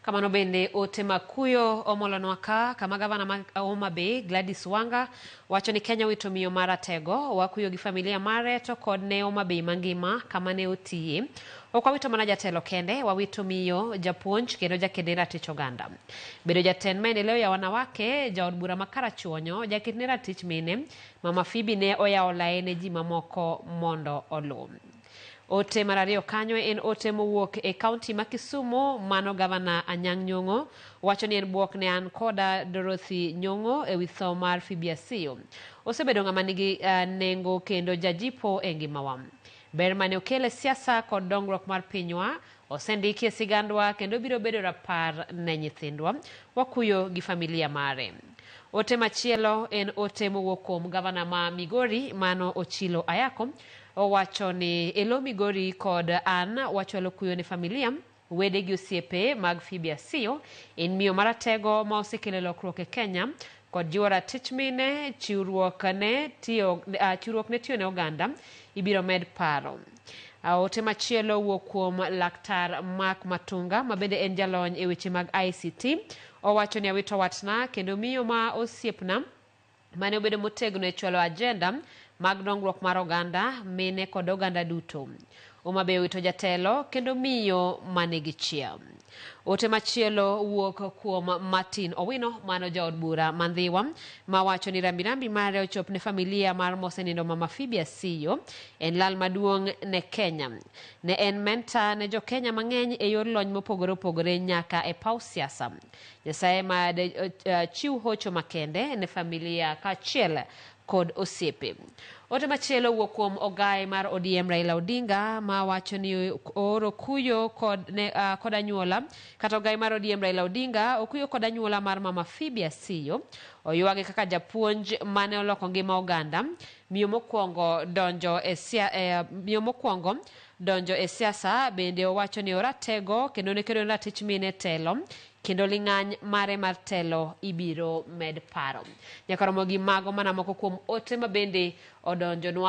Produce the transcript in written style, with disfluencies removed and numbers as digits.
Kamano bende ote mag kuyo omolonwa ka kama gavana ma Homa Bay Gladys Wanga wacho ni Kenya wito miyo maratego, wakuyo gi familia mare to kod ne Homa Bay mangima kama ne otiye. Ok wawito mana jatelo kende, wawito miyo, japuonj kendo jaked ne ratich oganda. Bedo jatend maendeleo ya wanawake, jaod bura ma Karachuonyo, jaked ne ratich mine, Mama Phoebe ne oyawo laye ne ji mamoko mondo oluw. Ote mar ariyo kanyo en ote mowuok e kaunti ma Kisumu, mano gavana Anyang' Nyong'o wacho ni en buok ne an koda Dorothy Nyong'o e wi tho mar Phoebe Asiyo. Osebedo ng'ama nigi nengo kendo jajipo e ngimawa. Ber mane okelo e siasa kod dongruok mar pinywa osendiki e sigandwa kendo biro bedo rapar ne nyithindwa. Wakuyo gi familia mare. Ote machielo en ote mowuok kuom gavana ma Migori mano Ochilo Ayako. Owacho ni e lo Migori kod an wachwalo kuyo ne familia, wede gi osiepe mag Phoebe Asiyo. En miyo maratego ma osekelo lokruok e Kenya kod jiwo ratich mine, chiwruok ne tiyo, chiwruok ne tiyo ne oganda ibiro med paro. Ote machielo wuok kuom Laktar Mark Matunga ma bende en jalony e weche mag ICT. Owacho ni awito watna kendo miyo ma osiepna mane obedo motegno e chwalo agenda mag dongruok mar oganda, mine kod oganda duto. Homa Bay owito jatelo kendo miyo manigi chia. Ote machielo wuok kuom Martin Owino, mano jaod bura ma Ndhiwa, ma wacho ni rambirambi mare ochop ne familia mar mosenindo Mama Phoebe Asiyo en lal maduong' ne Kenya. Ne en mentor ne jo Kenya mang'eny e yor lony mopogore opogore nyaka e paw siasa. Nyasaye mad chiw hocho makende ne familia kaachiel kod osiepe. Ote machielo wuok kuom ogaye mar ODM Raila Odinga ma wacho ni ooro kuyo kod, ne, kod anyuola kata ogaye mar ODM Raila Odinga okuyo kod anyuola mar Mama Phoebe Asiyo. Oywage kaka japuonj mane oloko ngima oganda, miyo mokwongo donjo e miyo mokwongo donjo e siasa bende owacho ni oratego kendo ne kedo ne ratich mine telo kendo ling'any mare mar telo ibiro med paro. Nyaka romo gi mago mana moko kuom ote ma bende odonjonwa.